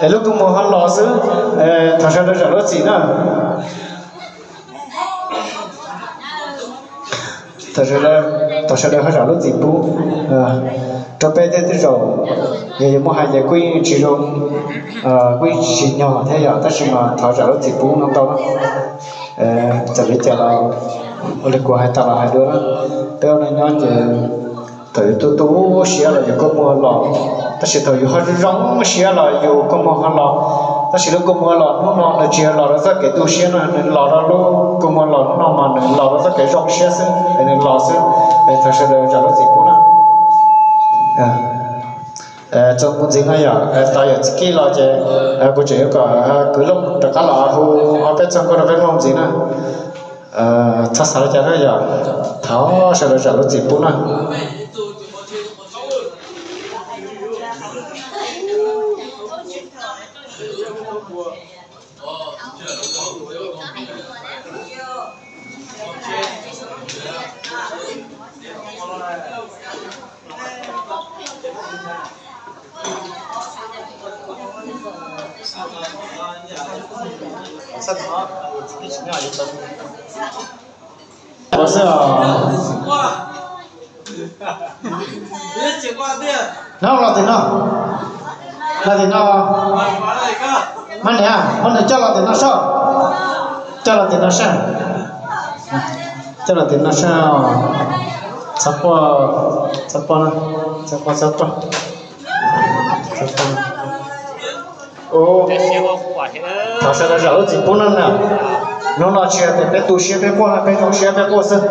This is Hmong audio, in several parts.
Es lub kua muag ho los xwb, thov sawv daws zam lub txim na. Thov sawv daws ho zam lub txim pub rau peb thiab tej zaum yog yuav muaj hais ces kuj yeej tsis zoo, kuj yeej tsis nyog thiab yom, tab sis mas thov zam lub txim pub no tau na. Txawm li cas los ua li kuv hais tas los hais dua na, peb ua neej nyob ces thaum yus tu tu siab los yus kua muag los, tab sis thaum yus ho zoo siab los yus kua muag ho los. Tab sis lub kua muag los hnub no nws tsis yog los rau txoj kev tu siab no, nws los rau lub kua muag los hnub no mas nws los rau txoj kev zoo siab xwb es nws los xwb. Es thov sawv daws zam lub txim pub na. Txuas mus ntxiv no yom, tau yawm txiv Kij los ces kuv tseem yuav kom kwv Looj rov qab los hu peb txog nkauj rau peb mloog ntxiv na. Txhob xav li cas na yom, thov sawv daws zam lub txim pub na. Ua xwb os. No los tim no, los tim no, mas niam, mas niam coj los tim no soj, coj los tim no soj, coj los tim no soj. Txhob quaj, txhob quaj, txhob quaj, txhob quaj. Thov sawv daws zam lub txim pub na. Hnub no tsis yog tias peb tu siab peb quaj, peb zoo siab peb quaj xwb.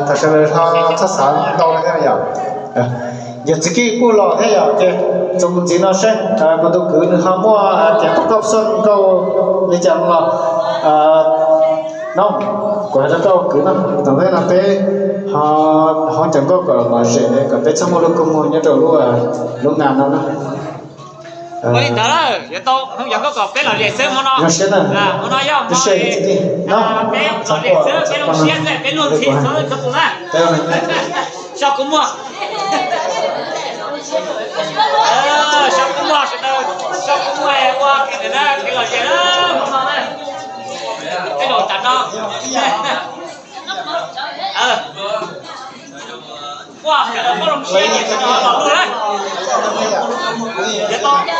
Thov sawv daws ho txhob xav ntau li thiab yom. Yawm txiv Kij kuj los thiab yom, ces txuas mus ntxiv no seb kuv tus kwv nws ho muaj tias poj koj xoj nkauj li cas los. No, kuv hais rau koj kwv no, tom ntej no peb ho hoob cov nkauj kom lom zem kom peb txhob muaj lub kua muag nyob rau lub, lub nas no na. Ua li ntawd, yuav tau hoob cov nkauj kom peb lom zem xwb hmo no. Hmo no yog hmo peb lom zem xwb, peb zoo siab xwb, peb luag ntxhi xwb txhua tus na. So kua muag, so kua muag sawv daws, so kua muag ua kev lom zem hmo no na. Peb zaum tas no. Ua, koj zoo siab ces koj los luag na.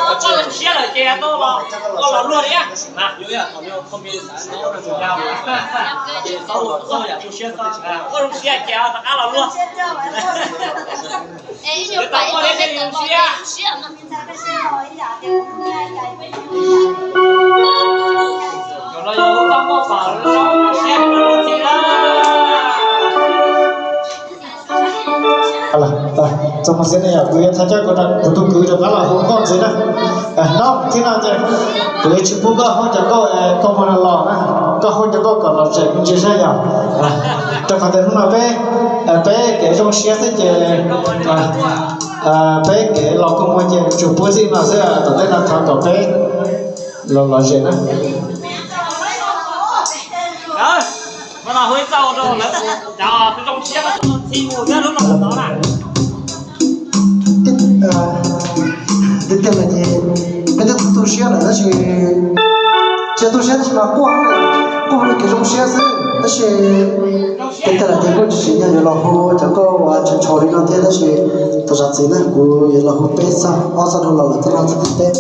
Koj zoo siab lawm ces koj los luag li. Koj zoo siab ces rov qab los luag. Tau ua li nej zoo siab. Txuas mus ntxiv no yog kuv yuav thov caw kuv tus kwv rov qab los hu nkauj ntxiv na. No, thib no ces kuv yuav tsis pub koj hoob cov nkauj, koj muag no los na, koj hoob cov nkauj kom lom zem me ntsis saib yog. Rau qhov tias hnub no peb, peb kev zoo siab xwb ces peb kev los kua muag ces tsuas pub txij no xwb, tom ntej no thov kom peb los lom zem na. Tiag tiag lawm ces peb twb tu siab lawm tab sis, tsis tu siab tab sis mas quaj, quaj li kev zoo siab xwb tab sis, tiag tiag lawm ces kuj tsis tsim nyog yuav los hu cov nkauj uas tshau tshau li no thiab tab sis, thov zam txim na, kuv yuav los hu peb txog ob txog rau los lawm txog no txog tim peb.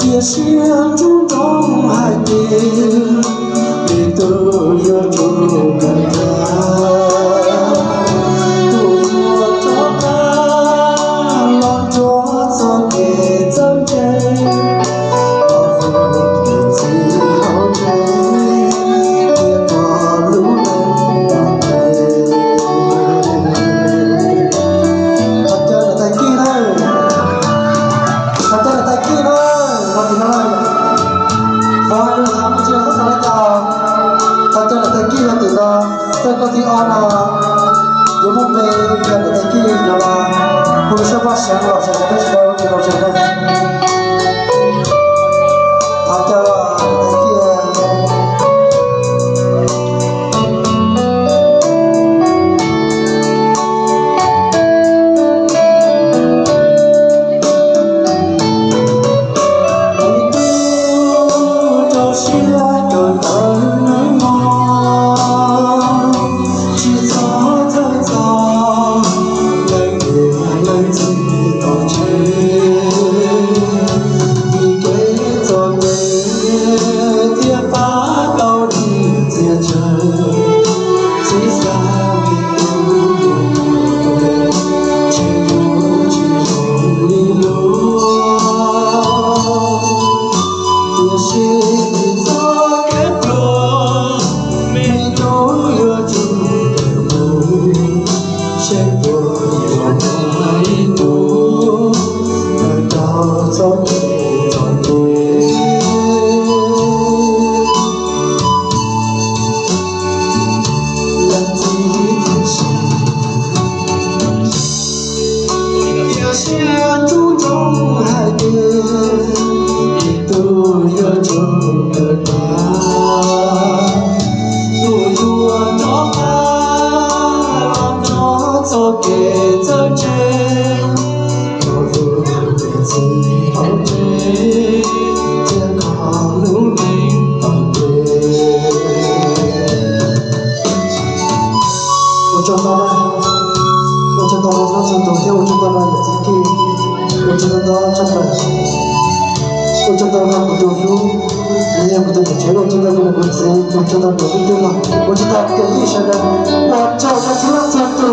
Tiam sis nruab nroo hais tias, nws tus yuav tsum kawm ntawv, tus yuav rov qab los nrog txoj kev txawj ntse, los tus txiv hauv tsev, thiab koj lub neej tom ntej. Thov caw niam tais Kij na, thov caw niam tais Kij na, thov tim no na. Thov hais lus xav mus tsis xav li cas, thov caw niam tais Kij na tim no, txawm koj txiv ob no yuav muaj npe, caw niam tais Kij no los hu lub suab paj seev los sawv daws peb sawv daws ua ke los sawv daws. Thov caw niam tais Kij. Tiam sis nruab nroo hais tias, tus yuav tsum kawm ntawv, tus yuav rov qab los nrog txoj kev txawj ntse, los tus niam txiv hauv tsev, thiab koj lub neej tom ntej. Ua tsaug ntau na, ua tsaug ntau rau txhua txhua tus thiab ua tsaug ntau rau niam txiv Kij, ua tsaug ntau tshaj plaws, ua tsaug ntau rau kuv tus hlub, nws yog kuv tus niam tsev, ua tsaug ntau kuv niam kuv txiv, ua tsaug ntau rau kuv tij laug, ua tsaug ntau rau yij sawv daws, ua tsaug rau txhua txhua tus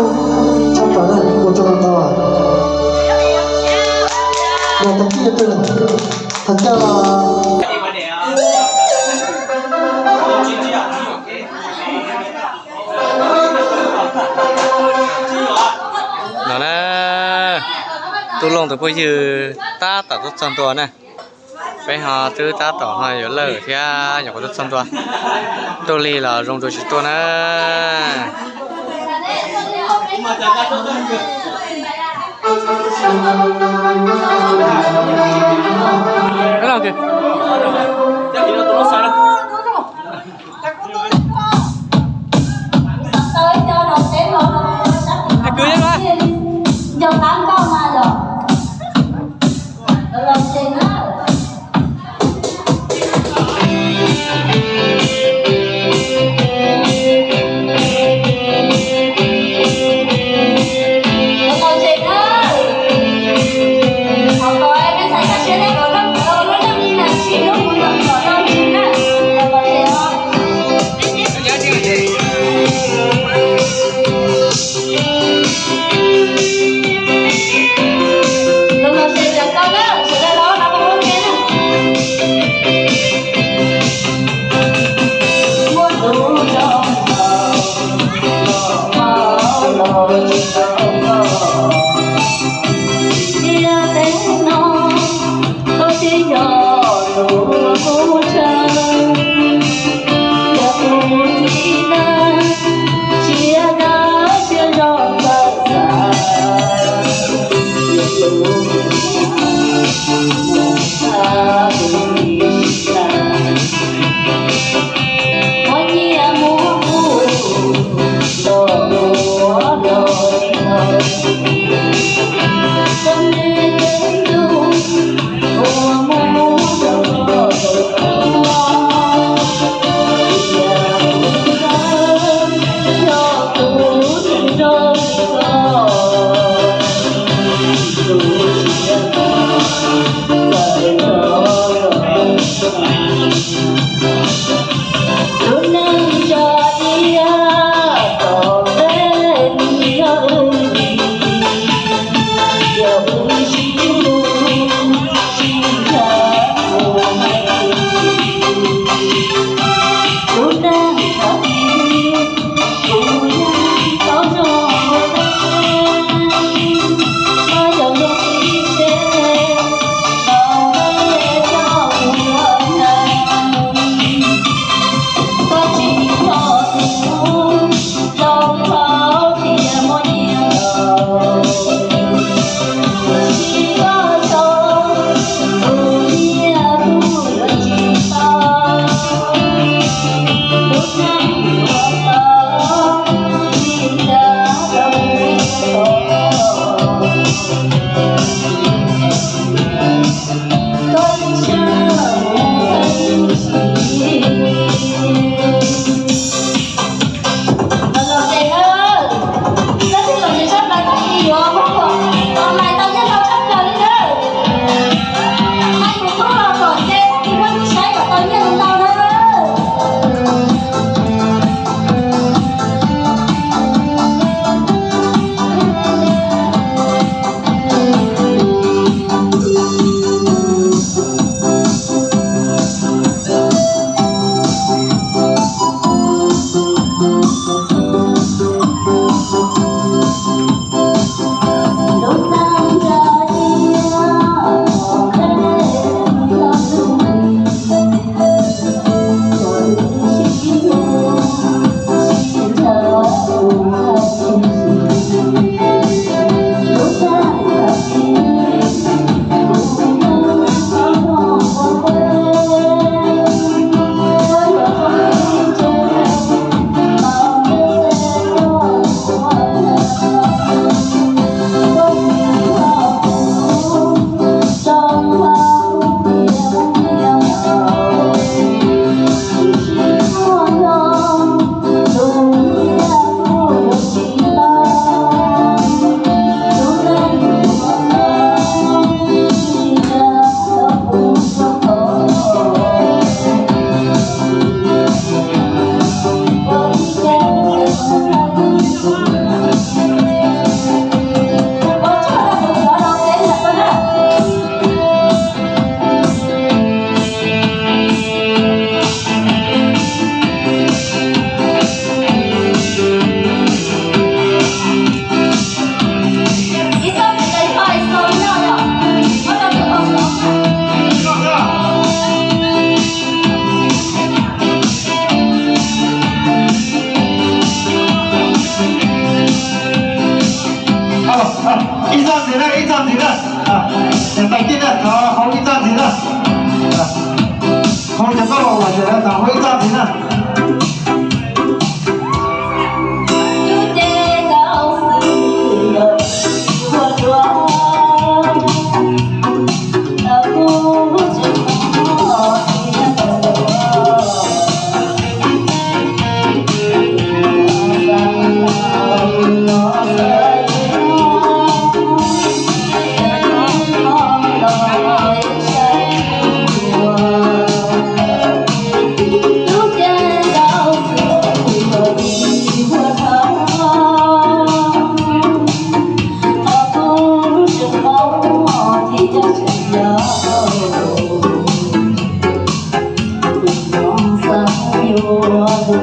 tshaj plaws na, ua tsaug ntau. Niam tais Kij twg, thov caw los. No na, Tub Looj tus phooj ywg tab tom tuaj txog ntua na. Peb ho twb tab tom ho yuav lawj thiab nyuam qhuav tuaj txog ntua. Tuaj lig los zoo dua tsis tuaj na.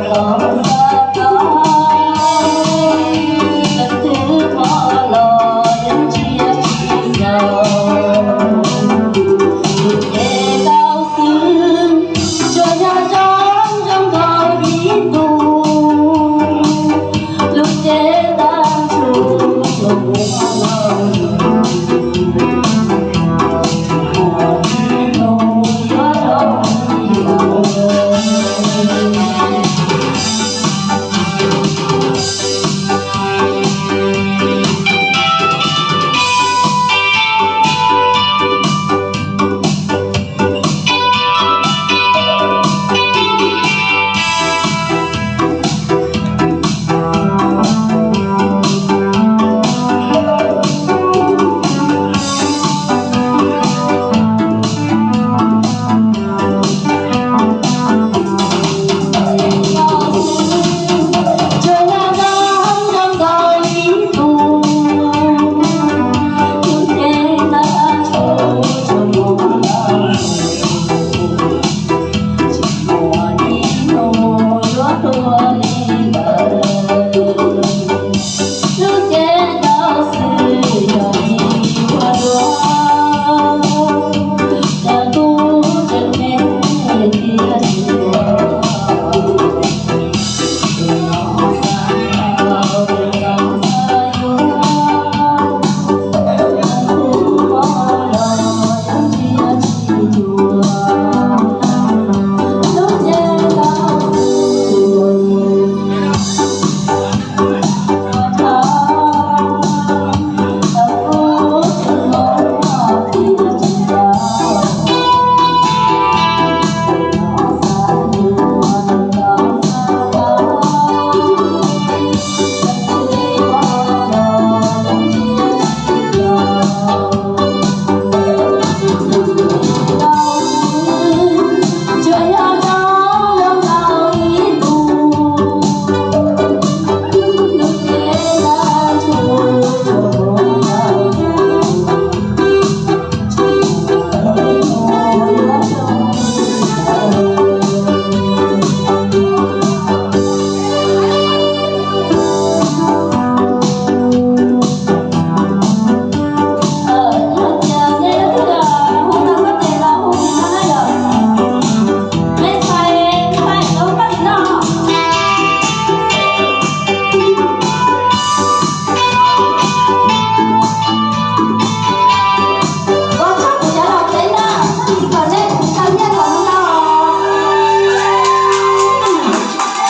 Los